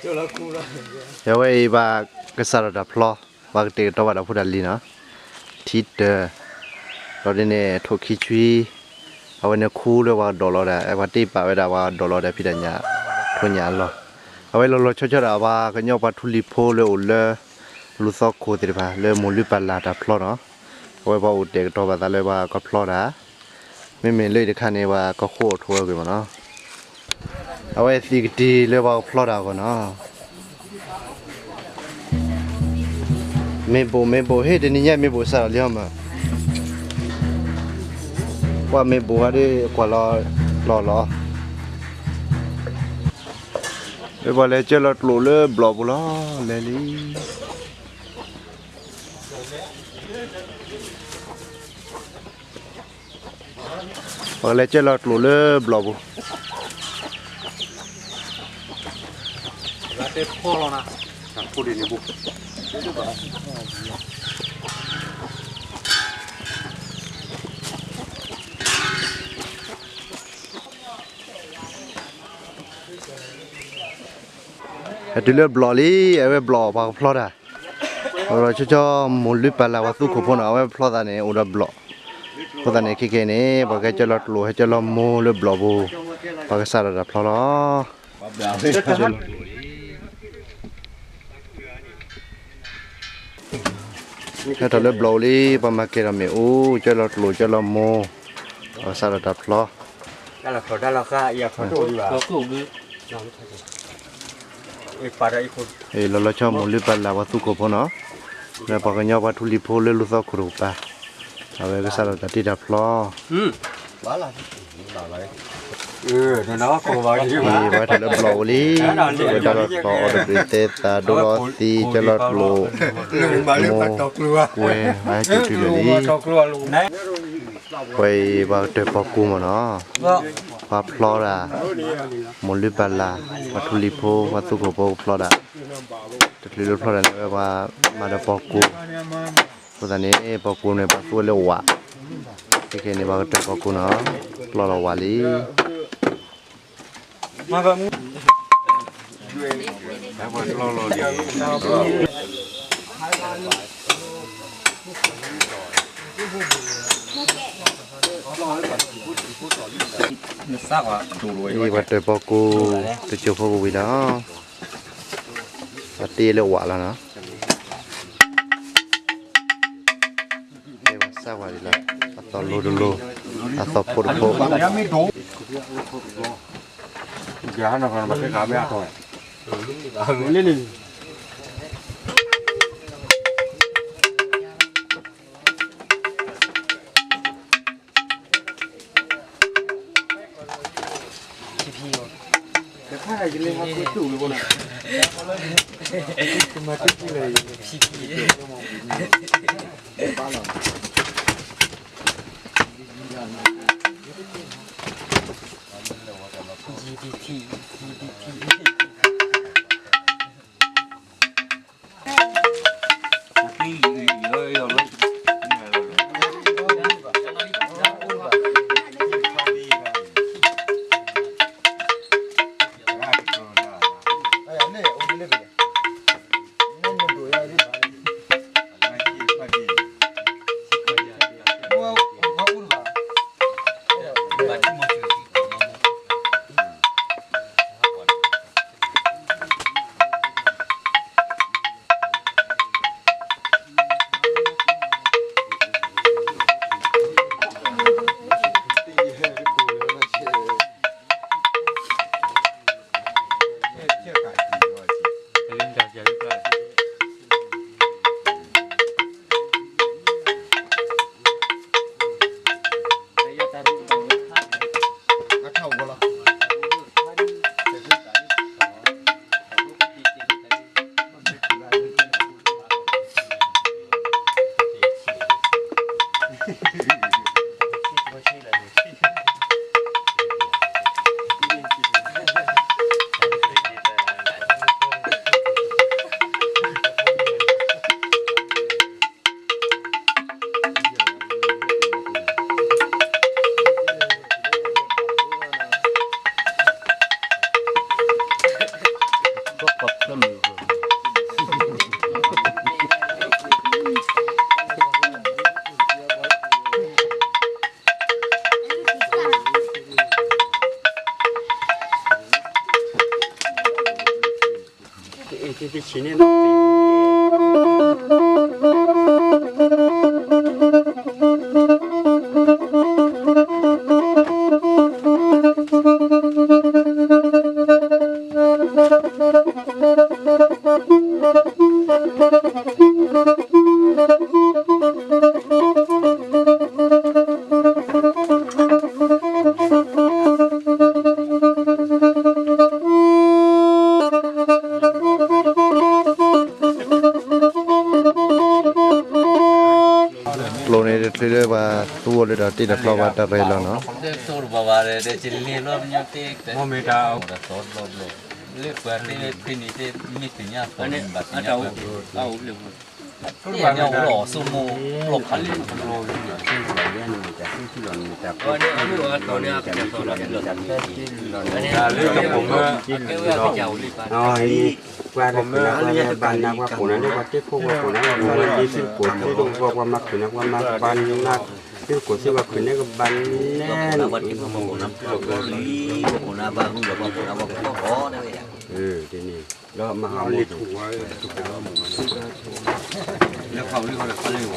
အဝဲအံၤဘၣ်ကစးထီၣ်တၢ်ဖျီ, ပှၤကတဲာ်ကတီၤဘၣ်တၢ်ဖိတၢ်လံၤနီၤ, ထံတၢၢ်, ဒီးဒ်န့ၣ်ထိၣ်ခံဆွံ, အဝဲန့ၣ်ခူလၢပှၤကဒီးလီၤဒၣ်, ပှၤတ့ပာ်ဝဲဒၣ်ပှၤကဒီးလီၤဒၣ်ဖံးတၢ်ညၣ်, ထိၣ်ညၣ်အလီၢ်, အဝဲလီၤလီၤဆီဆီဒၣ်ပှၤကညီပှၤထူလံၤဖိလၢအိၣ်လၢ လူၤသီခိၣ်သ့ၣ်တဖၣ် လၢမိၢ်လုၢ်ပၢ်လၢ်တၢ်ဖျီနီၤ, အဝဲပှၤအိၣ်တဲာ်ကတီၤဘၣ်သးလၢပှၤကဖျီတၢ် မ့မ့ၢ်လၢအံၤတခါန့ၣ် ပှၤကီၢ်ခိၣ်အိၣ်ထီၣ်ဝဲကွံာ်မ့ၢ်နီၤ, အဝဲသံကတံၤလၢပှၤကဖျီတၢ်အဂီၢ်နီၤ, မ့ၢ်ဘိၣ်မ့ၢ်ဘိၣ် ဟ့ၣ်တနံၤညါမ့ၢ်ဘိၣ်စးထီၣ်လံဟီမး, ကွၢ်မ့ၢ်ဘိၣ်ဟးဒ်ကွၢ်လီၤလီၤလီၤ, လၢပှၤလဲၤကၢလီၤကျိာ်လၢဘျီၣ်ပူၤလီၤ လဲၤလံ ပှၤလဲၤကၢလီၤကျိာ်လၢဘျီၣ်ပူၤ, ဟဲတုၤလၢဘျီၣ်လံ, အဝဲဘျီၣ်ပှၤကဖျီတၢ်, ဒီးဆိကမိၣ်မိၢ်လုၢ်ပၢ်လၢ်ပှၤသူခိၣ်ဖိနီၤ အဝဲဖျီသးန့ၣ် အိၣ်ဒီးဘျီၣ်, အဃိသတးန့ၣ် ခဲကနံၣ်အံၤန့ၣ် ပှၤကဟဲကၢလီၤကျိာ် ဟဲကၢလီၤမိၢ်လၢဘျီၣ်ပူၤ, ပှၤကစးထီၣ်တၢ်ဖျီလီၤ. ဟဲထီၣ်လၢဘျီၣ်ပူၤလံ, ပှၤမၤကဲၤထီၣ်မ့ၣ်အူ, ကၢလီၤကျိာ် ကၢလီၤမိၢ်, ပှၤကစးထီၣ်တၢ်ဖျီ လီၤလီၤဆီမိၢ်လုၢ်ပၢ်လၢ်ပှၤသူခိၣ်ဖိနီၤ, လၢပှၤကညီပှၤထူလံၤဖိလၢလူၤသီခိၣ်တကပၤ, အဝဲကစးထီၣ်တၢ်တ့တၢ်ဖျီ ပှၤထီၣ်လၢဘျီၣ်ပူၤလံ, ဝဲဒၣ်လီၤကျီအီၣ်တဘ့ၣ်သဲသးဒိလီၤသံ ကၢလီၤကျိာ်, မိၢ်ကွဲၤ ပှၤဟဲကၠူၤတုၤလၢာ်လံ, ပှၤအံၤပှၤကတၢၢ်ပီၢ်ကူမ့ၢ်နီၤ, ပှၤဖျီဒၣ်, မိၢ်လုၢ်ပၢ်လၢ်, ပှၤထူလံၤဖိ ပှၤသူခိၣ်ဖိကဖျီဒၣ်, တချုးလၢဖျီဒၣ်န့ၣ် ဝဲပှၤမၤဒီးပီၢ်ကူ, အဃိသတးန့ၣ် ပီၢ်ကူန့ၣ် ပှၤသူဝဲလၢဝး, ခဲကနံၣ်အံၤန့ၣ် ပှၤကတၢၢ်ပီၢ်ကူနီၤ, ပျီလီၤဝးလံ ပှၤတၢၢ်ပီၢ်ကူ, တစိၢ်ဖိကဝံၤလီၤ, ပှၤတ့လၢဝးလီၤနီၤ, ပှၤစၢ်ဝးဒံးလီၤ, အသီလိၤတလိၤ, အသီဖိတဖိ ကျိန့ၣ်တချုးလၢပှၤသူအီၤလၢဒီးတ့ၢ်ဒီးဖျီဘၣ်တၢ်ရဲၣ်လီၤနီၤ. ပှၤလၢကပိာ်မၢ ပှၤလၢကပိာ်မၢ ပှၤတခိၣ်နၤ ပှၤတခိၣ်နၤ ပှၤတခိၣ်နၤ ပှၤမၤလ့သ့ၣ်တကိး သ့ၣ်တကိး ပှၤမၤခုၣ်နၤ ပှၤမၤကဘၣ်နၤ သ့ၣ်တကိး သ့ၣ်ပှၤခုၣ်နၤကဘၣ်နဲၣ် ဒီးမၤဟးမီၣ် မ့ၢ်တဂၤခီဒ်လဲၣ် ယကမၤတဂၤ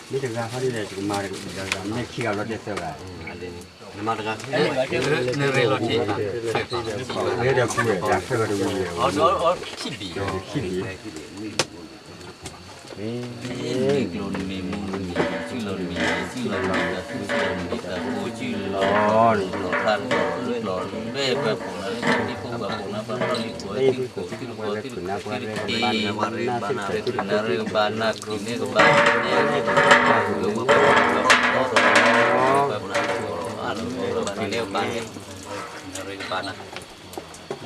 မ့ၢ်ခံဂၤလီၤတဲသၢဂၤ မၤတဂၤ နရ့လီၤထံ နရ့ဒီးဖုဝဲ တၢ်ဆၢကတီၢ်တဝံၤဝဲ ခံဘ့ၣ် မ့ၢ်ကျိၤနမ့ၢ်မူနမ့ၢ် စုလီၤနမ့ၢ် စုလီၤနမ့ၢ်တၢ် စုလီၤနမ့ၢ်တၢ် ကိးစုလီၤ ကျိၤကျိၤကျိၤကျိၤ ပှၤပိာ်နၤလၢတၢ်သံဖိ ပှၤပိာ်နၤ ပှၤပျီလံဖိ သံဖိ သံဖိ သံဖိ သံဖိ သံဖိ နရ့ကဘၣ် နခုၣ်န့ၢ်ကဘၣ် နရ့ကဘၣ် နရ့ကဘၣ် နရ့ကဘၣ်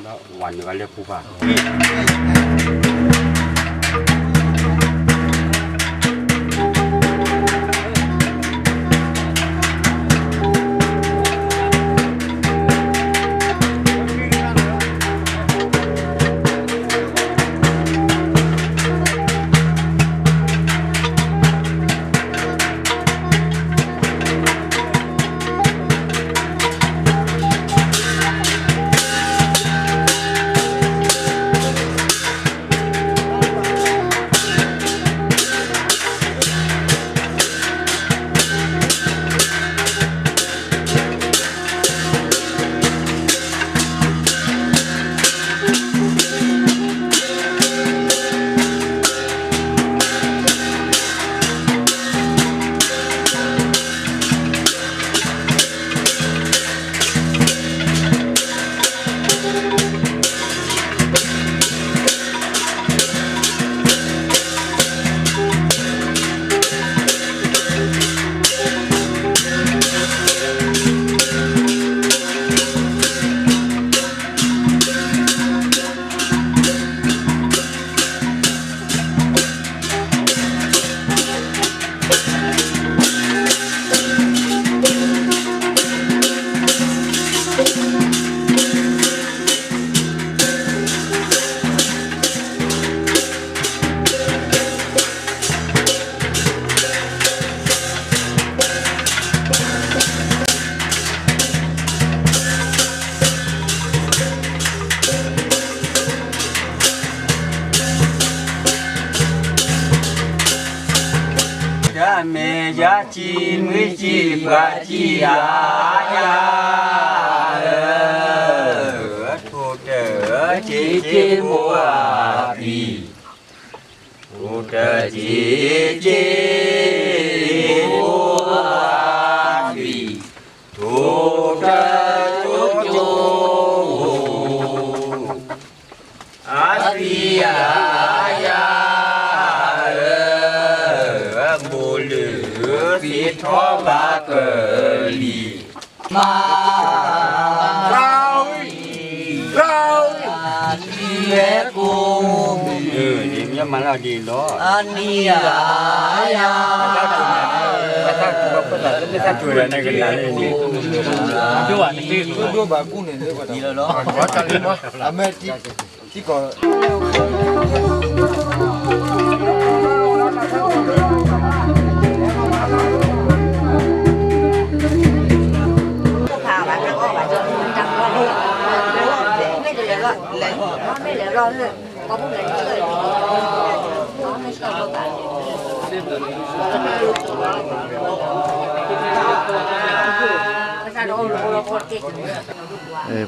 န ဝၤနုာ်ဝဲလၢပူၤပၢ် တၢ်မဲာ်ယါစံး မွံစံး ပှၤစံး ယၤယၤဧၢ, ထိၣ်တၢ်စ့စ့ မိၢ်အဖံး, ထိၣ်တၢ်စ့စ့ မိၢ်အဖံး, ထိၣ်တၢ်ကၠိကၠိ အဖံးယၤယၤဧၢ, မိၢ်လုၢ်သ့ၣ်ထီၣ်ဘၣ်ကလံၤ, မၤ တၢ်ဝံၣ် တၢ်ဝံၣ် လံၤဝဲကိးမုၢ် မ့ၢ်မၤလီၤဒ်လီၤ အနံၤယၤယၤ တၢ် တၢ်ကၠိဘၣ်ကူန့ၣ်လၢ အမဲာ်တံ တံကီၢ်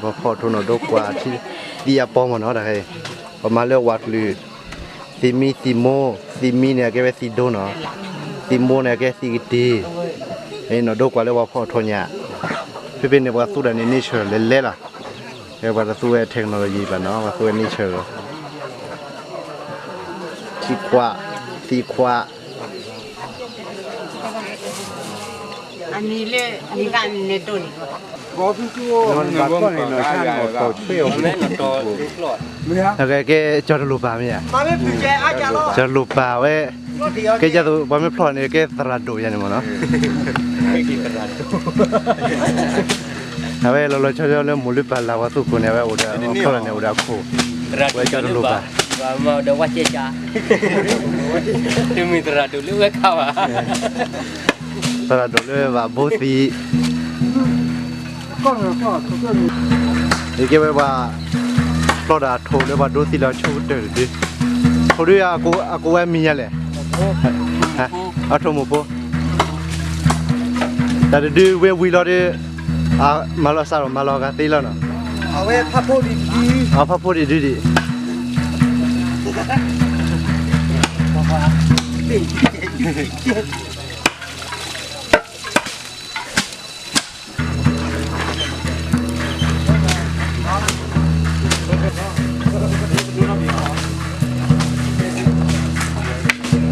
ပှၤဖီၣ်ထိးနီၢ်ဒိကွၢ်ထံ သံအပီမ့ၢ်နီၤ တၢ်ခဲအံၤ ပမၤလၢဝးကလုာ် သံမံသံမိၢ် သံမံန့ၣ် အကဲဝဲသံဒိနီၤ သံမိၢ်န့ၣ် အကဲသံကတ့ၢ် နီၢ်ဒိကွၢ်လၢပှၤဖီၣ်ထိးညါ ဖဲဖဲန့ၣ် ပှၤသူဒၣ်န့ၣ် nature လဲၤလဲၤလီၤ ပှၤတသူဝဲ technology ဘၣ်နီၤ ပှၤသူဝဲ nature လီၤ သံခွါ သံခွါ အနံၤလၢ အနံၤကန့ၣ်ဒိၣ်န့ၣ် ကဲ ကဲ ကၠီတလိၣ်ပာ်မ့ၢ်ဧါ ကၠီတလိၣ်ပာ်ဝဲ ကဲ ကၠီသိး ပှၤမ့ၢ်ဖျီၣ်န့ၣ် ကဲသရၣ်ဒိၣ်ယါန့ၣ်မ့ၢ်နီၤ အဝဲလီၤလီၤဆီဆီလၢမိၢ်လုၢ်ပၢ်လၢ် ပှၤသူခိၣ်န့ၣ် အဝဲအိၣ်ဒီး ဖျီၣ်န့ၣ် အိၣ်ဒီးအခိၣ် ဝဲကၠီတလိၣ်ပာ် ဒီးဝဲကဲကၠီ တမ့ၢ်သရၣ်ဒိၣ်လၢဝဲခါဘၣ် သရၣ်ဒိၣ်လၢဘၣ်ဘိသံ အံၤကဲဝဲပှၤ ဖျီၣ်ဒီးအထိးလၢပှၤဒိသံလီၤဆိကတၢၢ်တဒု ထိးဒု အကိးဝဲမံၤညါလဲၣ် အထိးမိၢ်ဖိ တၢ်တဒုဝဲဝံၤလီၤဒီး မၤလီၤစးထီၣ် မၤလီၤဂာ်သ့လီၤနီၤ အဝဲဖးဖိဒံးဒံး အဖးဖိဒံးဒံးဒံး ဒ်ဂ့ၤရၣ် ဒ်ဂ့ၤရၣ် ဒ်ဂ့ၤရၣ်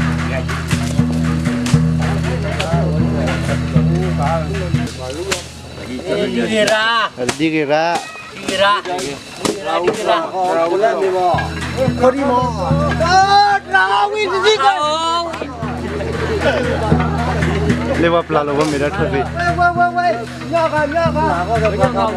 ဒ်ဂ့ၤရၣ် ခိဒံမီ တြၤဝံၤတဒံက လၢပှ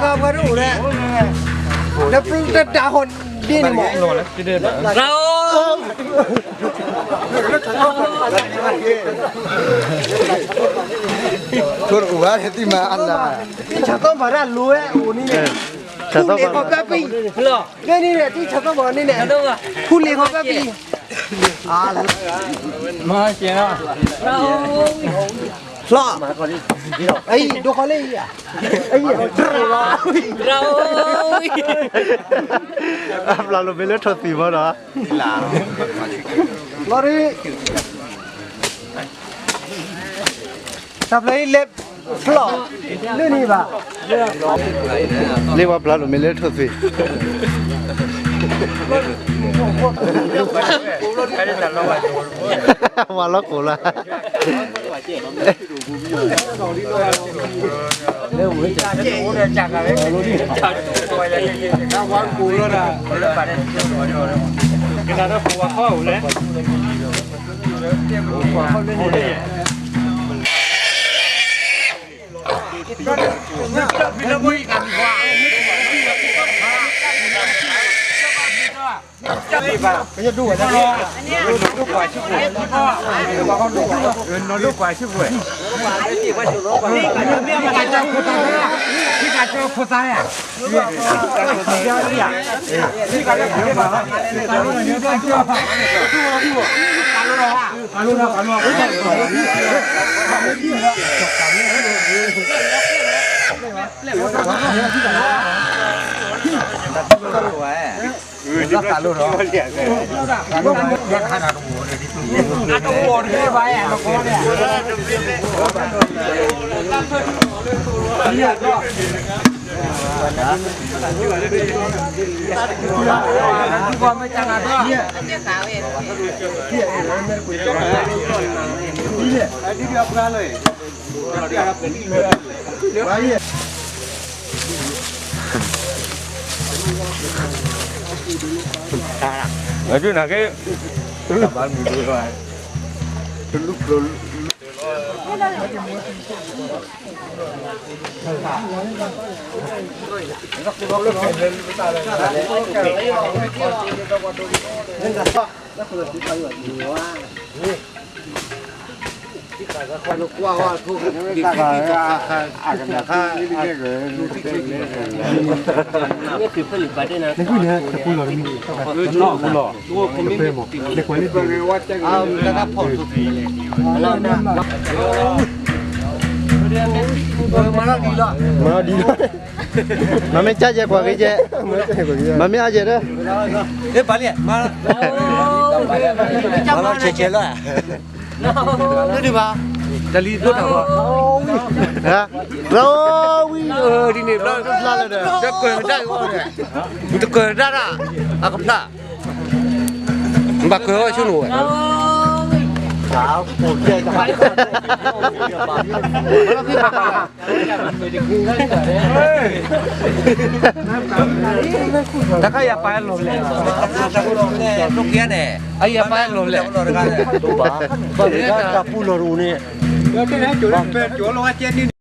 ၤပျၢ်လိာ်ဝဲမ့ၢ်ဒီးထိၣ်သ့ၣ် ဝဲ ဝဲ ဝဲ ဝဲ ညီဂၤ ညီဂၤ ဟဲတိၢ် ဟဲတိၢ် လၢဘၣ်ပျၢ်ဂၤထံၣ်ဂၤထံၣ် အနံၤဘျီန့ၣ် နကၢ်ပျီနၤဒၣ် တၢ်ဝူဃါဒီး ဂၤဂၤပှၤတအိၣ်လဲၣ် လၢပတတၢ်ဟီၣ်ဒ်န့ၣ်မး ရၢအိ ထိၣ်တအိၣ်ဘၣ်သံမၤအါလၢ် တံၢ်ဆၣ်သီပၤရၣ်လိၤဝဲအိၣ်န့ၣ်န့ၣ် ဖူလ့ၤခီပၢပံၤ ကဲန့ၣ်န့ၣ် တံၢ်ဆၣ်သီပၤန့ၣ်န့ၣ် ဖူလ့ၤခီပၢပံၤ မၤကဲၤလီၤ ဖျီၣ် အံၤ ဒိဃီလၢအံၤ အံၤ အပျၢ်လိာ်မ့ၢ်လၢထိၣ်သံၣ်မီၤဒီး လီၤရံ တၢ်ဖျၢၣ်အံၤလဲၤ ဖျီၣ် လၢန့ၣ်ဘၣ် လၢပှၤပျၢ်လိာ်မ့ၢ်လၢထိၣ်သံၣ် ပှၤလီၤကိၢ်လၢ ဒ်ပှၤပှၤလီၤ အဒုနာ်က့ တလူ နကွၢ်န့ၣ် တပူၤလီၤတမံၤ, နကွၢ်န့ၣ် မၤလီၤဒ်လီၤ, မၤမ့ၢ်ကၢ်ယဲၢ်ကွၢ်က့ၤယဲၢ်, မၤမ့ၢ်အါယဲၢ်ဒီး, မၤလီၤဆဲးဆဲးလီၤ, ဒ်ဘၣ်, တၢ်လံၤဒိၣ်တၢ်ဂီၤ, တြီဝံၤ, ဒ်န့ၣ်ဘျီတဖျါလၢဒီး, တကၢၢ်ဒၣ်အီၤဒီး, တကၢၢ်ဒၣ်ဒၣ်, အကဖျါ, ဘၣ်ကၢၢ်အီၤဆိနဝဲ တၢ်ခါယပာ်လီၤလဲၣ်, အယပာ်လီၤလဲၣ်, တၢ်ပူၤလီၤတအိၣ်န့ၣ်, ဘၣ်မ့ၢ်တၢ်ပူၤလီၤတအိၣ်န့ၣ်,